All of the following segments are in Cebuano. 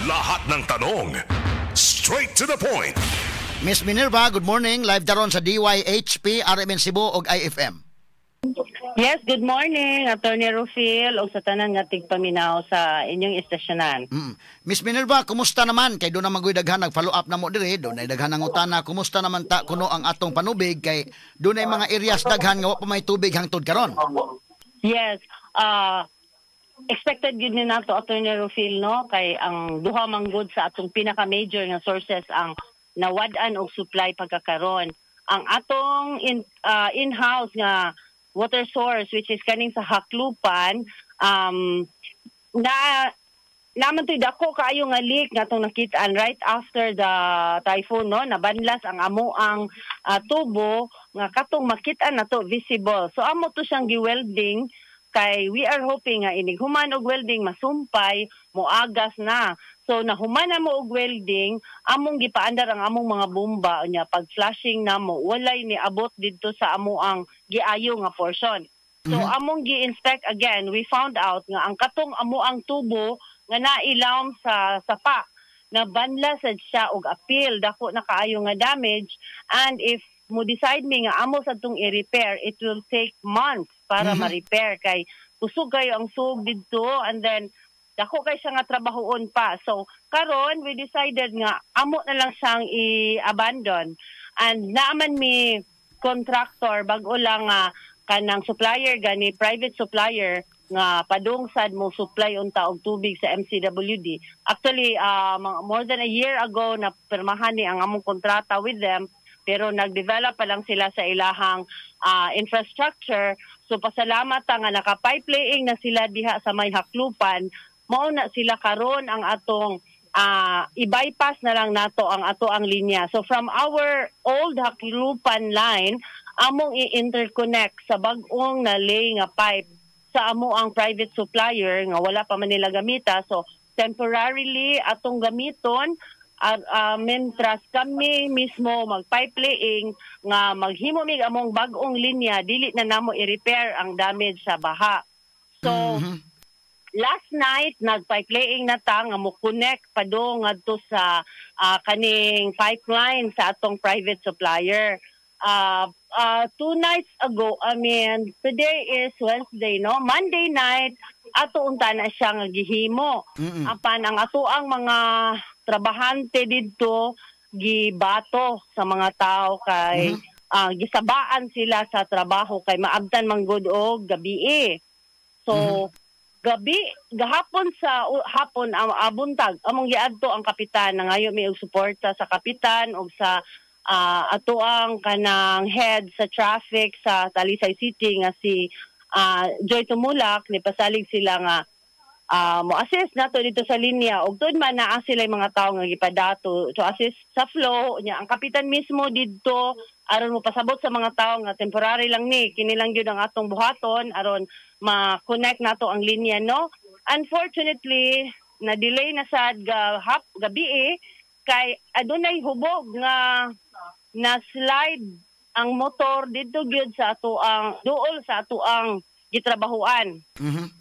Lahat ng tanong, straight to the point. Miss Minerva, good morning. Live daron sa DYHP, RMN Cebu ug IFM. Yes, good morning, Attorney Rufil, o sa tanan nga tigpaminaw sa inyong istasyonan. Miss Minerva, kumusta naman? Kay duna man daghan nag-follow up na mo diri, dunay daghan nangutana, kumusta naman ta kuno ang atong panubig kay dunay mga areas daghan nga wa pa may tubig hangtod karon? Yes, expected gyud ni nato, Attorney Rufil, no, kay ang duha man gud sa atong pinaka major nga sources ang nawad-an og supply pagkakaron. Ang atong in-house nga water source, which is kaning sa Haklupan, na naman to'y dako kaayo nga leak nga atong nakitaan right after the typhoon, no? Nabanlas ang amo ang tubo nga katong makita nato, visible. So amo to siyang gi-welding kay we are hoping nga inig human og welding, masumpay, moagas na. So nahuman na mo og welding, among gipaandar ang among mga bomba. Unya pag flushing namo, walay ni abot didto sa amo ang giayo nga portion. So among gi-inspect again, we found out nga ang katong amo ang tubo nga nailawom sa sapa, na banla sad siya og apil, dako na kaayo nga damage, and if mo decide mi nga amo sa tong i-repair, it will take months para ma-repair kay kusog kayo ang sug didto and then dako kay siya nga trabahoon pa. So karon we decided nga amo na lang siyang i-abandon and naaman mi contractor, bag-o lang nga kanang supplier gani, private supplier nga padung sad mo supply unta og tubig sa MCWD. Actually, more than a year ago na pirmahan ni ang among kontrata with them, pero nag-develop pa lang sila sa ilahang infrastructure. So pasalamat ta nga naka-pipe laying na sila diha sa may Haklupan. Mao na sila karon ang atong i-bypass na lang nato ang ato ang linya. So from our old Haklupan line, among i-interconnect sa bag-ong na lay nga pipe sa amo ang private supplier nga wala pa man nila gamita. So temporarily atong gamiton mentras kami mismo mag-pipe laying nga maghimo mig among bag-ong linya, dili na namo i-repair ang damage sa baha. So last night nag-pipe laying na ta nga mo connect padung ngadto sa kaning pipeline sa atong private supplier. 2 nights ago, I mean, today is Wednesday, no? Monday night, ato unta na siya nga gihimo. Apan ang ato ang mga trabahante didto gibato sa mga tao kay gisabaan sila sa trabaho kay maabtan man gud og gabi. So gabi gahapon sa hapon, buntag, among giadto ang kapitan. Nangayo mi og suporta sa kapitan og sa ato ang kanang head sa traffic sa Talisay City nga si Joy Tumulak. Ni pasalig sila nga mo assist nato dito sa linya og tuod man naa sila mga tao nga gipadato to assist sa flow nya. Ang kapitan mismo didto aron mo pasabot sa mga tao nga temporary lang ni kini lang gyud ang atong buhaton aron ma-connect nato ang linya, no? Unfortunately, na delay na sad gahap gabi eh, kay adunay hubog nga na slide ang motor didto gyud sa ato ang duol sa ato ang gitrabahuan.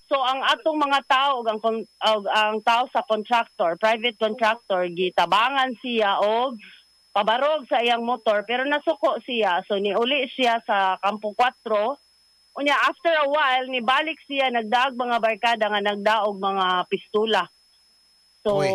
So ang atong mga tao ug ang tao sa contractor, private contractor, gitabangan siya og pabarog sa iyang motor pero nasuko siya. So niuli siya sa Kampo 4. Unya after a while nibalik siya, nagdaog mga barkada nga nagdaog mga pistula. So Uy.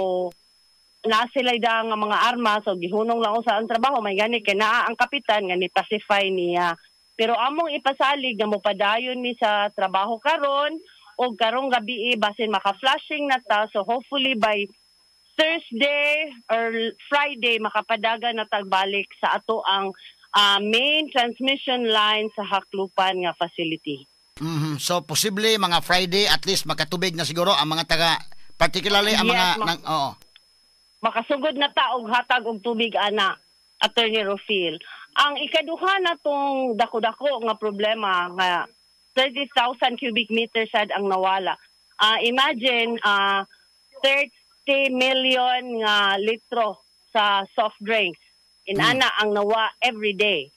Na sila da nga mga armas, so gihunong lang sa ang trabaho may gani kay naa ang kapitan nga ni pacify niya. Pero among ipasalig nga mopadayon mi sa trabaho karon og karong gabi, basin maka-flushing na ta. So hopefully by Thursday or Friday makapadagan na tagbalik sa ato ang main transmission line sa Haklupan nga facility. So posible mga Friday at least makatubig na siguro ang mga taga, particularly ang Yes, mga nang, oo. Makasugod na ta og hatag og tubig ana, Attorney Rofil. Ang ikaduha na tong dako-dako nga problema nga 30,000 cubic meters sad ang nawala. Imagine 30 million nga litro sa soft drinks. Inana ang nawa every day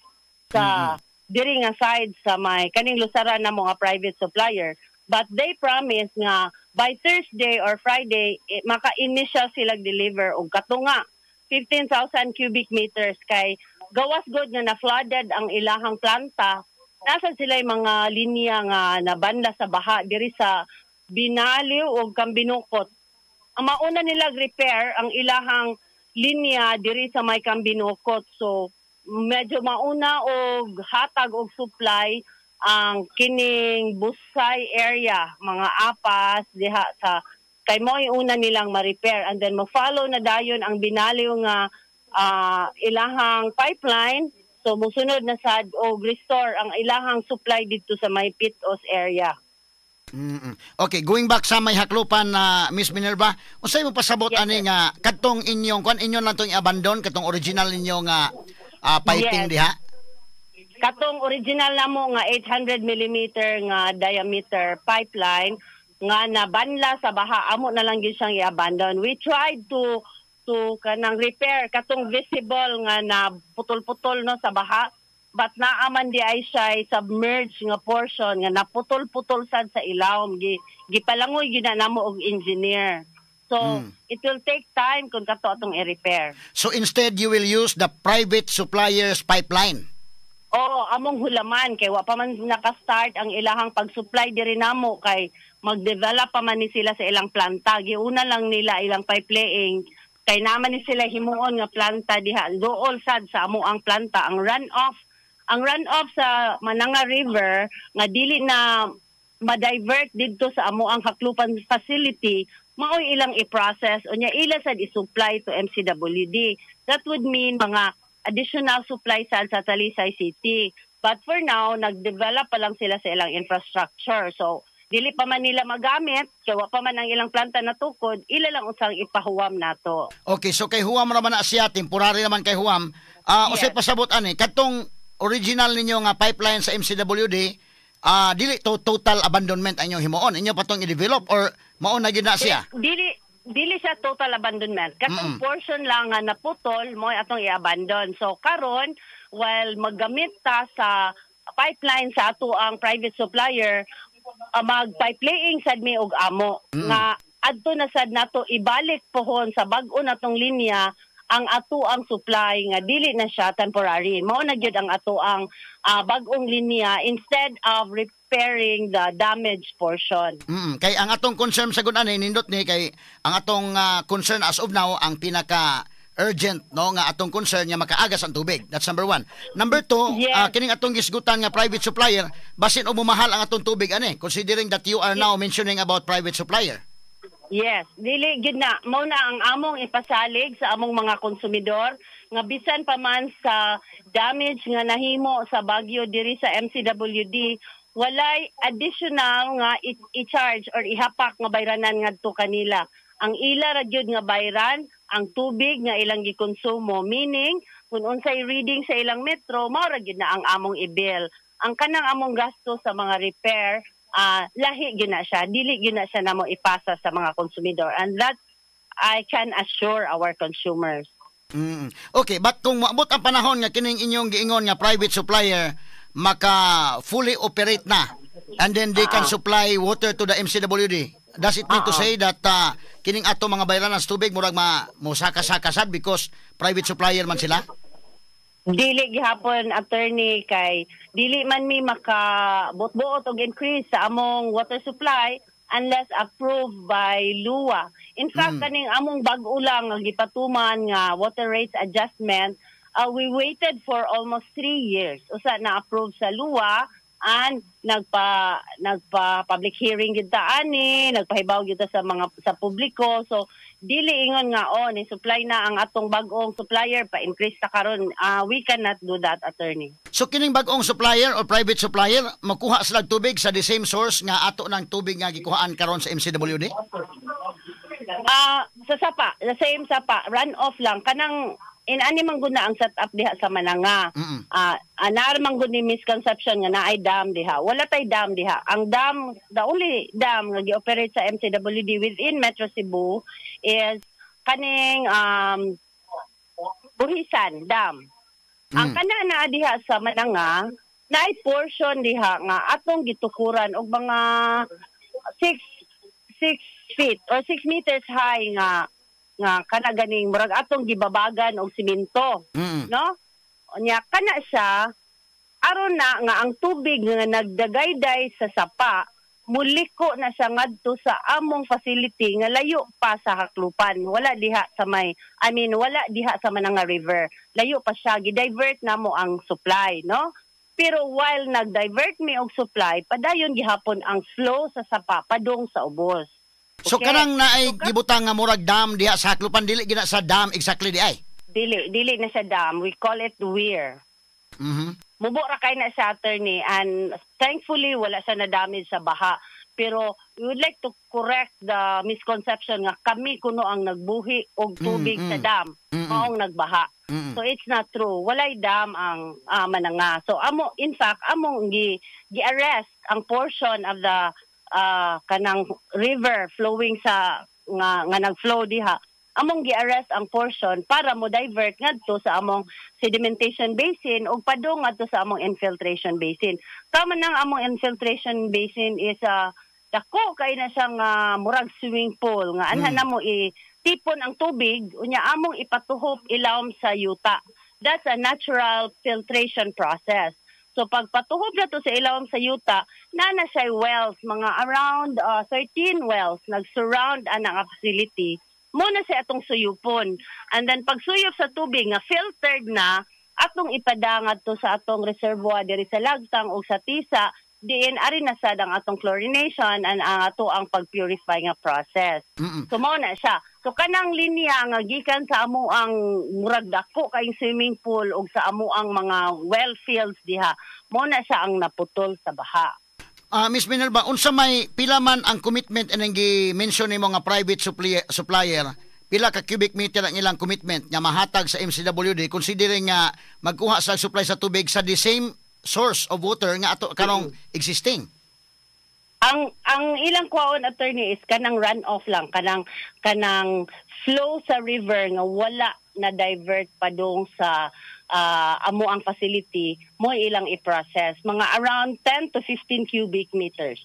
sa diri nga side sa may kaning Lusaran na mga private supplier. But they promise nga By Thursday or Friday, eh, maka-initial sila deliver og katunga 15,000 cubic meters kay gawas god nga na flooded ang ilahang planta. Nasa sila yung mga linya nga nabanla sa baha diri sa Binaliw o Cambinukot. Ang mauna nila repair ang ilahang linya diri sa may Cambinukot. So medyo mauna og hatag og supply ang kining Busay area, mga Apas diha sa kay mo una nilang ma-repair and then mo-follow na dayon ang Binaliw nga ilahang pipeline. So musunod na sad og restore ang ilahang supply didto sa may Pitos area. Okay, going back sa may Jaclupan na, Miss Minerva, unsay mo pasabot Yes, ani nga kadtong inyong kuan, inyo lang tong i-abandon katong original ninyo nga piping diha? Katong original namo nga 800 millimeter nga diameter pipeline nga nabanla sa baha, amo na lang gyud siyang i-abandon. We tried to kanang repair katong visible nga na putol-putol, no, sa baha, but naa man di ay siya submerged nga portion nga naputol-putol sad sa ilawom. Gipalangoy gyud na namo og engineer. So it will take time kung kato atong i-repair. So instead you will use the private supplier's pipeline. Oo, among hulaman kay wa pa man naka-start ang ilahang pag-supply diri namo kay mag-develop pa man ni sila sa ilang planta. Giuna lang nila ilang pipelaying kay naman ni sila himuon nga planta diha. Duol sad sa amo ang planta ang run-off, ang run-off sa Mananga River nga dili na ma-divert didto sa amo ang Jaclupan facility, maoy ilang i-process unya ila sad i-supply to MCWD. That would mean mga additional supply sad sa Talisay City. But for now, nag-develop pa lang sila sa ilang infrastructure. So, dili pa man nila magamit, kay wa pa man ang ilang planta natukod, ila lang usang ipahuwam nato. Okay, so kay huwam raman na siya, temporary naman kay huwam. Unsay pasabot ani katong original ninyo nga pipeline sa MCWD, dili to total abandonment ang inyong himuon? Inyo pa tong i-develop or mao na gyud na siya? Dili dili siya total abandonment. Katong portion lang nga naputol mo atong i-abandon. So karon, while maggamit ta sa pipeline sa ato ang private supplier, mag-pipelaying sad mi og amo nga adto na sad nato ibalik pohon sa bag-o natong linya ang ato ang supply nga dili na siya temporary. Mao na gyud ang ato ang bag-ong linya instead of repairing the damaged portion. Kay ang atong concern sa ani nindot ni kay ang atong concern as of now, ang pinaka urgent, no, nga atong concern nga makaagas ang tubig. That's number one. Number two, kining atong gisgutan nga private supplier, basin og mumahal ang atong tubig ani, considering that you are now mentioning about private supplier. Yes, dili gid na. Mao na ang among ipasalig sa among mga konsumidor nga bisan pa man sa damage nga nahimo sa bagyo diri sa MCWD, walay additional nga i-charge or ihapak nga bayranan ngadto kanila. Ang ila ra gyud nga bayran ang tubig nga ilang gikonsumo, meaning kung unsay reading sa ilang metro, mao ra gyud na ang among i-bill. Ang kanang among gasto sa mga repair, lahi gyud na siya, dili gyud na siya namo ipasa sa mga konsumidor, and that I can assure our consumers. Okay, but kung maabot ang panahon nga kining inyong giingon nga private supplier maka fully operate na and then they can supply water to the MCWD, does it mean to say that kining ato mga bayranan sa tubig murag ma mosaka-saka sad because private supplier man sila? Dili gihapon, attorney, kay dili man mi maka buot og increase sa among water supply unless approved by LWUA. In fact, kaning among bag-o lang nga gipatuman nga water rates adjustment, we waited for almost 3 years. Usa na approve sa LWUA and nagpa public hearing gyud ta ani, nagpahibaw gyud ta sa mga sa publiko. So dili ingon nga, "Oh, ni supply na ang atong bag-ong supplier, pa increase ta karon." We cannot do that, attorney. So kining bag-ong supplier or private supplier, makuha sila og tubig sa the same source nga ato ng tubig nga gikuhaan karon sa MCWD? Sa sapa, the same sapa, run off lang kanang inani man gud na ang setup diha sa Mananga. Naa man gud ni misconception nga naay dam diha. Wala tay dam diha. Ang dam, the only dam nga gi-operate sa MCWD within Metro Cebu is kaning Buhisan Dam. Ang kana naa diha sa Mananga, naay portion diha nga atong gitukuran og mga 6 6 feet or 6 meters high nga nga kana ganing murag atong gibabagan og simento, no? Unya kana siya aron na nga ang tubig nga nagdagayday sa sapa muliko na siya ngadto sa among facility nga layo pa sa Jaclupan. Wala diha sa may, I mean, wala diha sa Mananga River. Layo pa siya, gi-divert namo ang supply, no? Pero while nag-divert mi og supply, padayon gihapon ang flow sa sapa padung sa ubos. So kanang naay gibutang nga murag dam diha sa Jaclupan, dili gina sa dam exactly di ay. Dili, dili na siya dam. We call it weir. Mubo ra kay na siya, attorney, and thankfully wala siya na damage sa baha. Pero we would like to correct the misconception nga kami kuno ang nagbuhi og tubig sa dam maong nagbaha. So it's not true. Walay dam ang Mananga. So amo, in fact, among gi gi-arrest ang portion of the kanang river flowing sa nga nga nag-flow diha. Among gi-arrest ang portion para mo divert ngadto sa among sedimentation basin ug padung ngadto sa among infiltration basin. Kamo nang among infiltration basin is dako kay na siyang murag swimming pool nga anhan namo i tipon ang tubig, unya among ipatuhop ilawom sa yuta. That's a natural filtration process. So pagpatuhop na to sa ilawom sa yuta, na na siya wells, mga around 13 wells nag-surround ana nga facility. Mo na siya atong suyupon. And then pagsuyop sa tubig nga filtered na, atong ipadangad to sa atong reservoir diri sa Lagtang o sa Tisa, diin ari na sad ang atong chlorination and ang ato ang pag-purify nga process. So mao na siya. So kanang linya nga gikan sa amo ang murag dako kayong swimming pool ug sa amo ang mga well fields diha, mao na siya ang naputol sa baha. Miss Minerva, unsa may pila man ang commitment anang gi-mention nimo nga private supplier, pila ka cubic meter ang ilang commitment nga mahatag sa MCWD considering nga magkuha sa supply sa tubig sa the same source of water nga ato karong existing? Ang ilang kuwaon, attorney, is kanang run off lang, kanang kanang flow sa river nga wala na divert padung sa amo ang facility mo ilang i-process, mga around 10 to 15 cubic meters.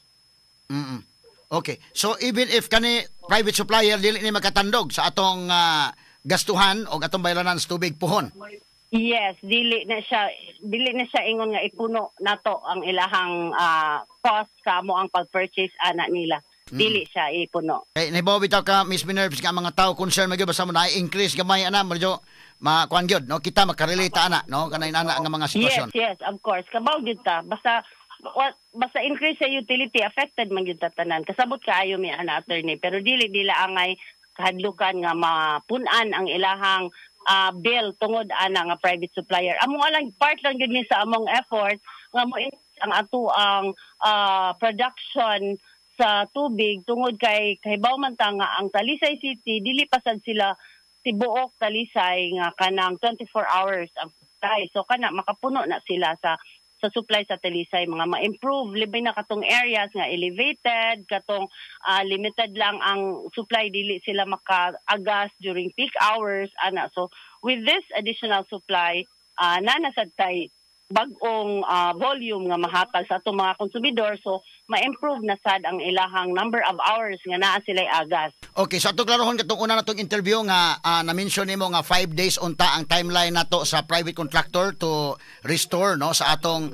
Okay. So even if kani private supplier dili ni makatandog sa atong gastuhan o atong bayranan sa tubig puhon. Yes, dili na siya ingon nga ipuno nato ang ilahang cost sa amo ang pag-purchase ana nila. Dili siya ipuno. Kay nahibaw bitaw ka, Miss Minerves, nga ang mga tao concern magyud basta mo na increase gamay ana, medyo makuan gyud, no? Kita makarelate ana, no, kanay ana nga mga sitwasyon. Yes, of course. Kabaw gyud ta. Basta increase sa utility, affected man gyud ta tanan. Kasabot kaayo mi ana, attorney, pero dili nila angay kahadlukan nga mapun-an ang ilahang bill tungod ana nga private supplier. Amo lang, part lang gyud ni sa among effort nga mo ang ato ang production sa tubig tungod kay kahibaw man ta nga ang Talisay City, dili pa sad sila tibuok Talisay nga kanang 24 hours ang supply. So kana makapuno na sila sa supply sa Talisay, mga ma-improve labi na katong areas nga elevated, katong limited lang ang supply, dili sila makaagas during peak hours ana. So with this additional supply, na nasad tay bag-ong volume nga mahatag sa atong mga konsumidor, so ma-improve na sad ang ilahang number of hours nga naa sila agas. Okay, so ato klarohon katong una natong interview nga na-mention nimo nga 5 days unta ang timeline nato sa private contractor to restore, no, sa atong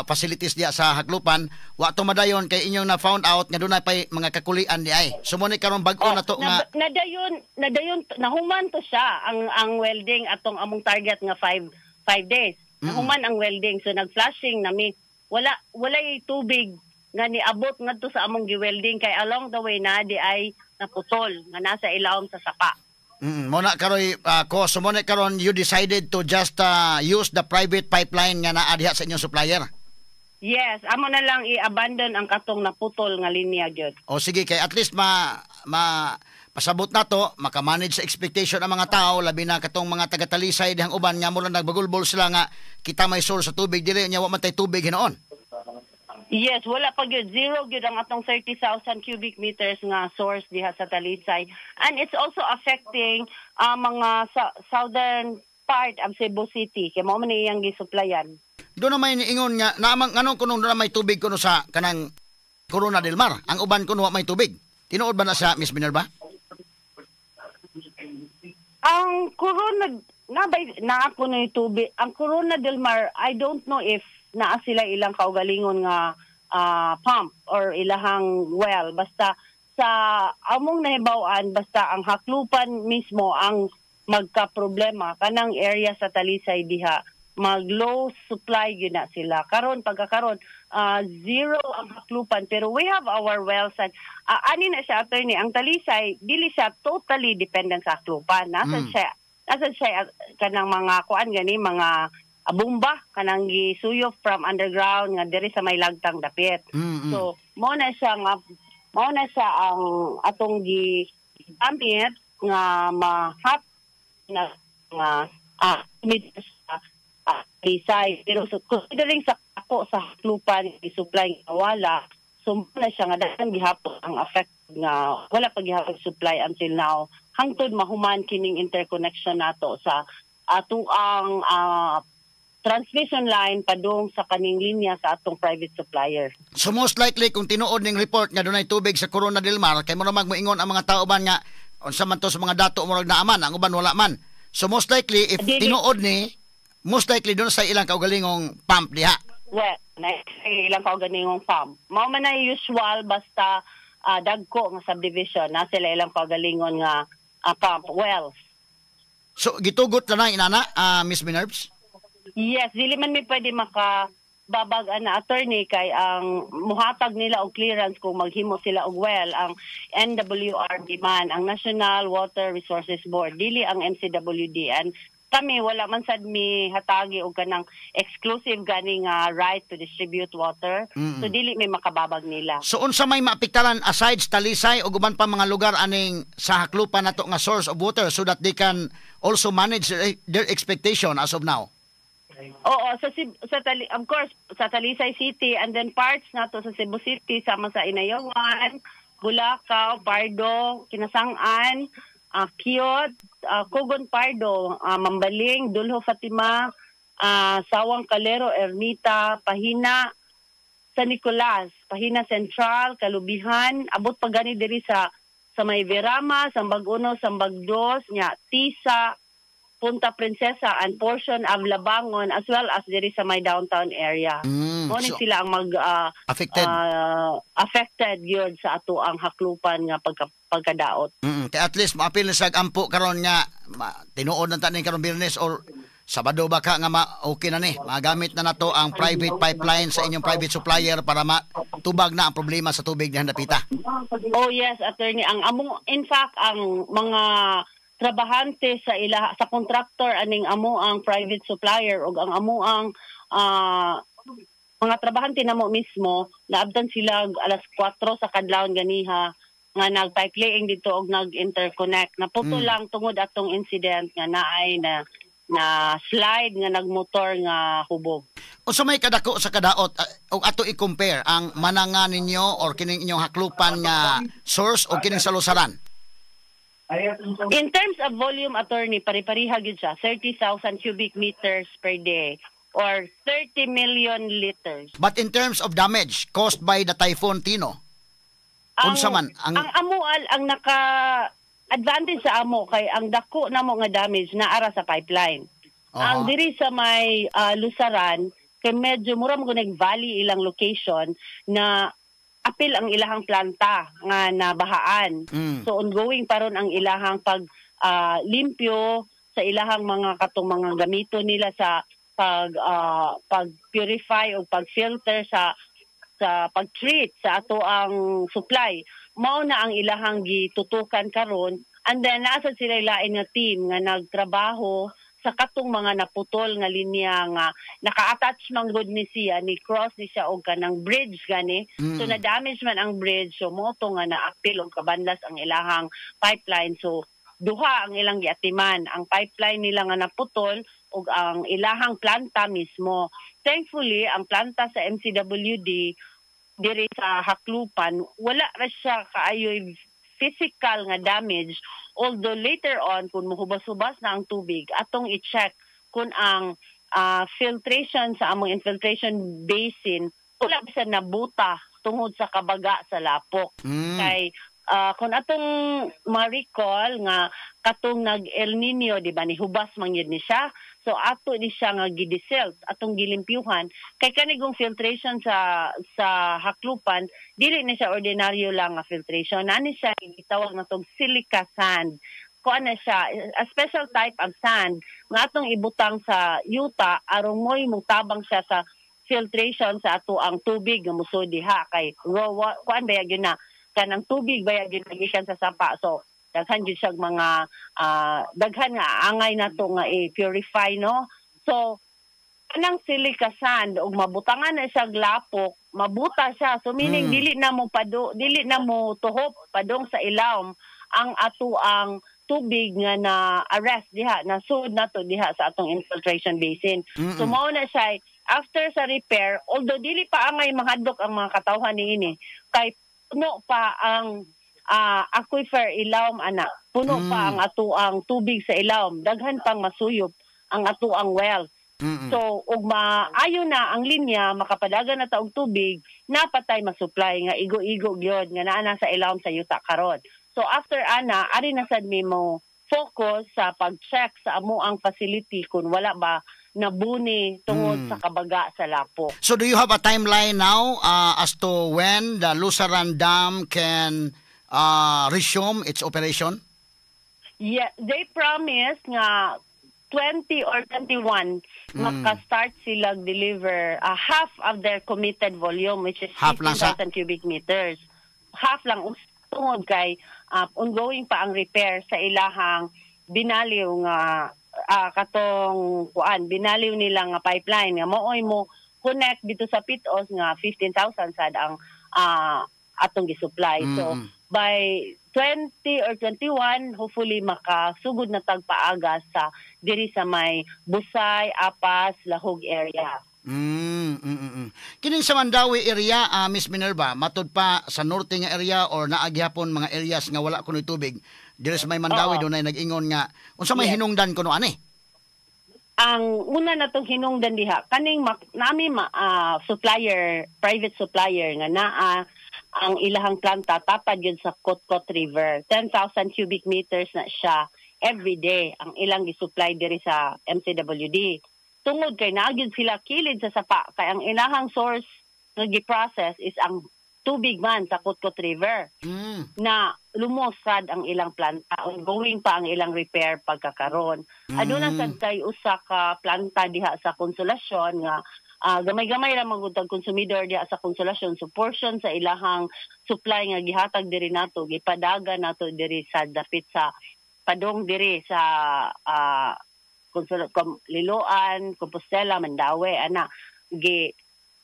facilities diya sa Jaclupan. Wa to madayon kay inyong na found out nga dunay pay mga kakulian di ay. So mo ni karon bag-o na to nga na, nadayon nahuman to siya ang welding atong among target nga 5 5 days. Nahuman ang welding, so nag-flushing nami. Wala, walay tubig nga niabot ngadto sa among gi-welding kay along the way na di ay naputol nga nasa ilawom sa sapa. Mo na karoy ko, so mo na karon you decided to just use the private pipeline nga naa diha sa inyong supplier. Yes, amo na lang i-abandon ang katong naputol nga linya gyud. O sige, kay at least ma ma pasabot na to, makamanage sa expectation ang mga tao, labi na katong mga taga-Talisay dihang uban nga mo lang nagbagulbol sila nga kita may source sa tubig dili nya wa man tay tubig hinuon. Yes, wala pa gyud. Zero gyud ang atong 30,000 cubic meters nga source diha sa Talisay. And it's also affecting ang mga southern part of Cebu City kay mao man iyang gisuplayan. Doon na may niingon nga naamang nganong kunong doon na may tubig kuno sa kanang Corona del Mar. Ang uban kuno wa may tubig. Tinuod ba na siya, Miss Minerva? Ang Corona na bay na ako na tubig. Ang Corona del Mar, I don't know if naa sila ilang kaugalingon nga pump or ilahang well. Basta sa among nahibaw-an, basta ang Jaclupan mismo ang magka-problema, kanang area sa Talisay diha, mag low supply gyud na sila karon. Pagkakaron, zero ang Jaclupan, pero we have our wells and ani na siya, attorney, ang Talisay dili siya totally dependent sa Jaclupan. Nasa siya kanang mga kuan gani, mga bomba kanang gisuyo from underground nga diri sa may lagtang dapit. So mao na siya ang atong gi gamit nga mahat na nga sa Talisay. Pero so, considering sa ako sa Jaclupan supply nga wala, so mao na siya nga daghan gihapon ang affect nga wala pa gihapon supply until now, hangtod mahuman kining interconnection nato sa atuang transmission line padung sa kaning linya sa atong private supplier. So most likely, kung tinuod ning report nga dunay tubig sa Corona del Mar, kay mo na magmoingon ang mga tao ban nga unsa man to sa mga dato, murag naaman ang uban, wala man. So most likely, if Dili. tinuod ni, most likely doon sa ilang kaugalingong pump diha. Well, na ilang kaugalingong pump. Mao man na usual, basta dagko nga subdivision na sila ilang kaugalingon nga pump wells. So gitugot na nang inana, Miss Minervs? Yes, dili man mi pwede maka babag ana, attorney, kay ang muhatag nila og clearance kung maghimo sila og well ang NWRB man, ang National Water Resources Board, dili ang MCWD. And kami, wala man sad mi hatagi og kanang exclusive gani nga right to distribute water, so dili mi makababag nila. So unsa may maapektaran aside sa Talisay o uban pa mga lugar aning sa Jaclupan nato nga source of water, so that they can also manage their expectation as of now? Oo, sa, Ceb- sa Tali, of course, sa Talisay City and then parts nato sa Cebu City sama sa Inayawan, Bulacau, Pardo, Kinasangan, Kiot, Cogon Pardo, Mambaling, Duljo Fatima, Sawang Calero, Ermita, Pahina, San Nicolas, Pahina Central, Kalubihan, abot pa gani diri sa may Verama, Sambag Uno, Sambag Dos, nya Tisa, Punta Princesa and portion of Labangon, as well as diri sa may downtown area. Mo ni So, sila ang mag affected. Affected gyud sa ato ang Jaclupan nga pagkadaot. Kaya at least maapil na sa ampo karon nga tinuod na ta ni karon Biyernes or Sabado ba ka nga ma okay na ni. Magamit na nato ang private pipeline sa inyong private supplier para matubag na ang problema sa tubig dihan dapita. Oh yes, attorney. Ang among, in fact, ang mga trabahante sa ila sa contractor aning amo ang private supplier ug ang amo ang mga trabahante namo mismo, naabtan sila alas 4 sa kadlawon ganiha nga nag-pipelaying dito og nag-interconnect. Naputo lang tungod atong incident nga naay na na slide nga nagmotor nga hubog. Unsa may kadako sa kadaot og ato i-compare ang Mananga ninyo or kining inyong Jaclupan nga source o kining sa Lusaran? In terms of volume, attorney, pari-pariha gyud siya, 30,000 cubic meters per day or 30 million liters. But in terms of damage caused by the Typhoon Tino, unsa man ang Ang amual ang naka advantage sa amo kay ang dako namo nga damage naara sa pipeline. Ang diri sa may Lusaran kay medyo mura mo nag valley ilang location na apil ang ilahang planta nga nabahaan. So ongoing pa ron ang ilahang pag limpyo sa ilahang mga katong mga gamito nila sa pag purify o pag filter sa pag-treat sa ato ang supply. Mao na ang ilahang gitutukan karon, and then nasa sila lain nga team nga nagtrabaho sa katong mga naputol nga linya nga naka-attach man gud ni siya, ni cross ni siya og kanang bridge gani. So na-damage man ang bridge, so mo to nga naapil og kabanlas ang ilahang pipeline. So duha ang ilang giatiman, ang pipeline nila nga naputol ug ang ilahang planta mismo. Thankfully, ang planta sa MCWD diri sa Jaclupan, wala ra siya kaayoy physical nga damage, although later on, kung muhubas-hubas na ang tubig, atong i-check kung ang filtration sa among infiltration basin wala ba siya nabuta tungod sa kabaga sa lapok, kay Kung atong ma-recall nga katong nag El Nino, di ba, ni hubas man gyud ni siya. So ato ni siya nga gidesilt, atong gilimpyuhan kay kanigong filtration sa Jaclupan, dili ni siya ordinaryo lang nga filtration. Nani siya gitawag na tong silica sand. Kuan na siya, a special type of sand nga atong ibutang sa yuta aron mo'y mutabang siya sa filtration sa ato ang tubig nga musod diha, kay raw kuan ba gyud na, kanang tubig ba gyud gikan sa sapa. So daghan gyud siya mga daghan nga angay nato nga i-purify, no? So kanang silica sand, ug mabutangan na siya lapok, mabuta siya. So meaning dili na mo tuhop padong sa ilawom ang ato ang tubig nga na arrest diha, na sud nato diha sa atong infiltration basin. So mao na siya, after sa repair, although dili pa angay mahadlok ang mga katawhan niini kay puno pa ang aquifer ilawom ana, puno pa ang ato ang tubig sa ilawom, daghan pang masuyop ang ato ang well. So ug maayo na ang linya, makapadagan na ta og tubig, napatay masupply nga igo-igo gyud nga naa na sa ilawom sa yuta karon. So after ana, ari na sad mi mo focus sa pag-check sa amo ang facility kung wala ba nabuni tungod sa kabaga sa lapok. So do you have a timeline now as to when the Lusaran Dam can resume its operation? Yeah, they promised nga 20 or 21 maka-start sila deliver half of their committed volume, which is Half lang sa- 15,000 cubic meters. Half lang tungod kay ongoing pa ang repair sa ilahang binaliw nga katong kuan, binaliw nila nga pipeline nga mooy mo connect dito sa Pit-os nga 15,000 sad ang atong gisupply. So by 20 or 21, hopefully makasugod na tag paagas sa diri sa may Busay, Apas, Lahug area. Kining sa Mandaue area, Miss Minerva, matud pa sa norte nga area or naa gihapon mga areas nga wala kunoy tubig? Diri sa may Mandaue, dunay nag-ingon nga unsa may hinungdan kuno ani? Ang una na tong hinungdan diha, kaning nami supplier, private supplier nga naa ang ilahang planta tapad yun sa Cotcot River. 10,000 cubic meters na siya every day ang ilang gi-supply diri sa MCWD. Tungod kay naa gyud sila kilid sa sapa, kay ang ilahang source nga gi-process is ang tubig man sa Cotcot River na lumosad ang ilang planta, ongoing pa ang ilang repair pagkakaron. Aduna sad kay usa ka planta diha sa Konsolasyon nga gamay-gamay ra magud ang konsumidor diha sa Konsolasyon, so portion sa ilahang supply nga gihatag diri nato, gipadaga nato diri sa dapit sa padong diri sa Liloan, Compostela, Mandaue ana gi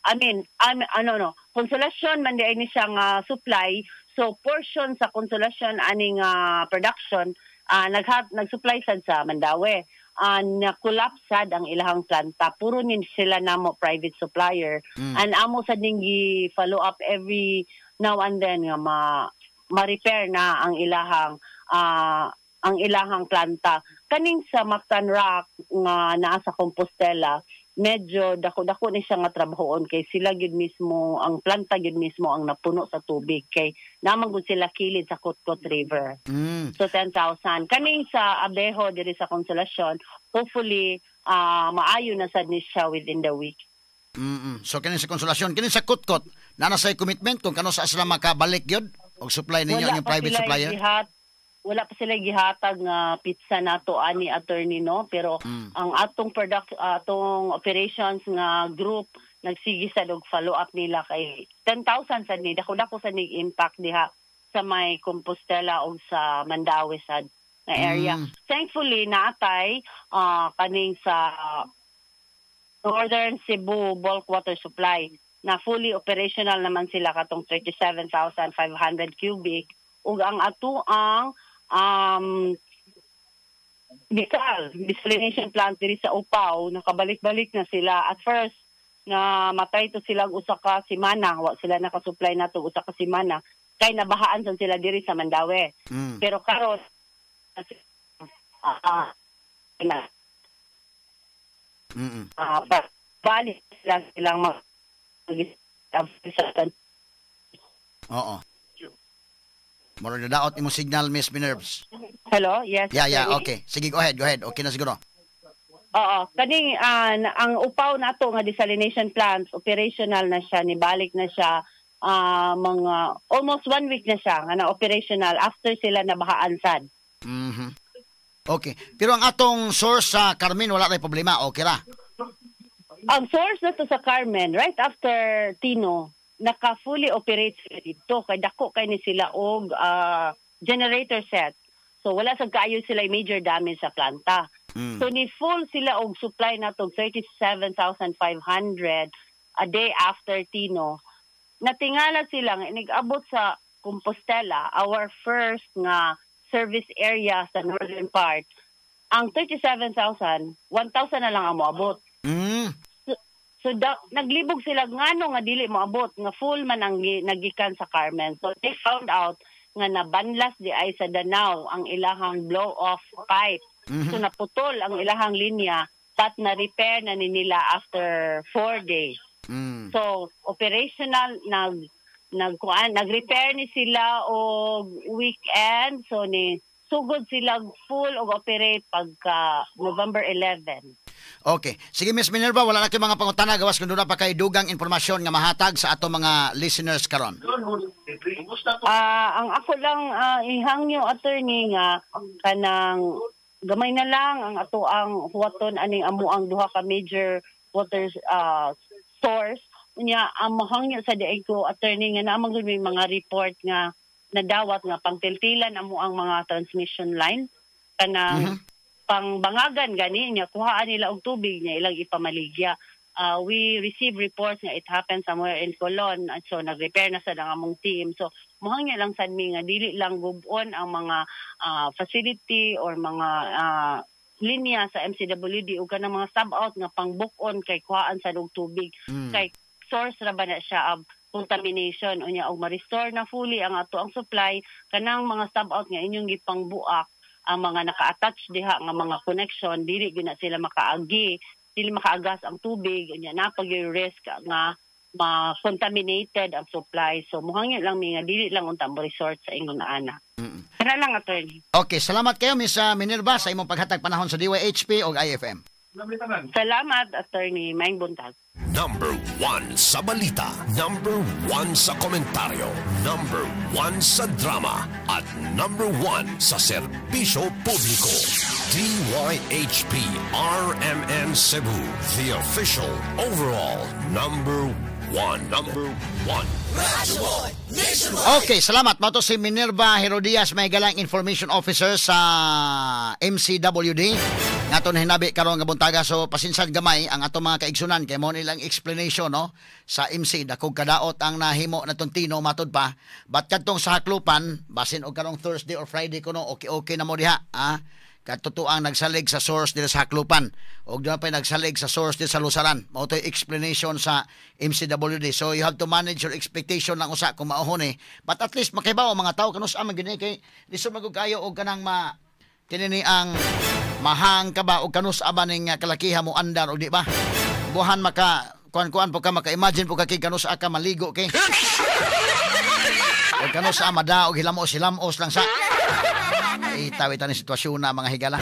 I mean, ano no, Konsolasyon man di ni siya nga supply. So portion sa Konsolasyon aning production nag-supply sad sa Mandaue. Na-collapse sad ang ilahang planta. Puro ni sila namo private supplier. And amo sad ning gi-follow up every now and then nga ma ma-repair na ang ilahang planta. Kaning sa Mactan Rock nga naa sa Compostela, medyo dako-dako ni siya nga trabahoon kay sila gyud mismo, ang planta gyud mismo ang napuno sa tubig kay naman gud sila kilid sa Cotcot River. So 10,000. Kaning sa Abejo diri sa Consolacion, hopefully maayo na sad ni siya within the week. So kini sa Konsolasyon, kini sa Kotkot, naa na say commitment kung kano sa sila makabalik gyud og supply ninyo, inyong Pa private sila supplier? Wala pa sila gihatag nga petsa nato ani, attorney, no, pero ang atong product, atong operations nga group nagsige sad og follow up nila kay 10,000 sad ni, dako-dako sad ni impact diha sa may Compostela o sa Mandaue sad nga area. Thankfully naatay kaning sa Northern Cebu Bulk Water Supply na fully operational naman sila katong 37,500 cubic, ug ang ato ang Bical desalination plant diri sa Upaw, nakabalik-balik na sila. At first na matay to sila og usa ka semana, wa sila nakasupply nato usa ka semana kay nabahaan sad sila diri sa Mandaue, pero karon na balik sila silang mag Oo. Murag nadaot imong signal, Miss Minervs. Hello, yes. Yeah, Attorney? Okay. Sige, go ahead, go ahead. Okay na siguro. Oo, kaning ang upaw nato nga desalination plants, operational na siya, nibalik na siya, mga almost one week na siya nga na operational after sila nabahaan sad. Okay. Pero ang atong source sa Carmen, wala tay problema. Okay ra. Ang source na to sa Carmen, right after Tino, naka fully operate sila dito kay dako kay ni sila og generator set. So wala sad kaayo sila major damage sa planta. So ni full sila og supply na og 37,500 a day after Tino. Natingala sila nga inig-abot sa Compostela, our first nga service area sa northern part. Ang 37,000, 1,000 na lang ang moabot. So naglibog sila ngano nga dili moabot nga full man ang nagikan sa Carmen. So they found out nga nabanlas di ay sa Danau ang ilahang blow off pipe. So naputol ang ilahang linya but na repair na ni nila after 4 days. So operational nag nagkuan, nag-repair ni sila og weekend, so ni sugod sila full og operate pagka November 11. Okay. Sige, Miss Minerva, wala na kayo mga pangutana gawas kung doon pa kay dugang impormasyon nga mahatag sa ato mga listeners karon. Ang ako lang ihangyo, attorney, nga kanang gamay na lang ang ato ang huwaton aning amo ang duha ka major water source. Unya ang mahangyo sa diay ko, attorney, nga naa man gud may mga report nga nadawat nga pangtiltilan amo ang mga transmission line, kanang pangbangagan gani niya, kuhaan nila og tubig niya ilang ipamaligya. We receive reports nga it happened somewhere in Colon and so nag-repair na sad ang among team. So muhangyo lang sad mi nga dili lang gubon ang mga facility or mga linya sa MCWD ug kanang mga sub-out nga pangbuk-on kay kuhaan sad og tubig kay source ra ba na siya of contamination. Unya og ma-restore na fully ang ato ang supply, kanang mga sub-out nga inyong gipangbuak, ang mga naka-attach diha nga mga connection, dili gyud na sila makaagi, dili makaagas ang tubig. Unya naa pa gyud risk nga ma-contaminated ang supply. So muhangyo lang mi nga dili lang unta mo resort sa ingon ana. Kana lang, attorney. Okay, salamat kayo, Miss Minerva, sa imong paghatag panahon sa DYHP o IFM. Salamat, attorney. Maayong buntag. Number 1 sa balita. Number 1 sa komentaryo. Number 1 sa drama. At number 1 sa serbisyo publiko. DYHP RMN Cebu. The official overall number 1. Number 1. Okay, salamat. Mao to si Minerva Herodias, may galang Information Officer sa MCWD. Nga ato hinabi karon nga buntaga, so pasinsad gamay ang ato mga kaigsunan kay mo nilang explanation, no, sa MC. Dakog kadaot ang nahimo na Tino matud pa. But kadtong sa Haklupan, basin og karong Thursday or Friday kuno, okay na mo diha, ah. Kadto ang nagsalig sa source diri sa Haklupan ug doon pa nagsalig sa source diri sa Lusaran. Mao to'y explanation sa MCWD. So you have to manage your expectation lang usa kung mauhon eh. But at least makibaw ang mga tao kanus man gyud kay lisod man gud kayo og kanang ma kini ni ang mahang ka ba og kanus ba ning kalakiha mo andar og di ba buhan maka kuan-kuan po ka, maka-imagine po ka kay kanus ka maligo kay og kanus mada og hilamos hilamos lang sa. Ay, tawi ni sitwasyon na, mga higala.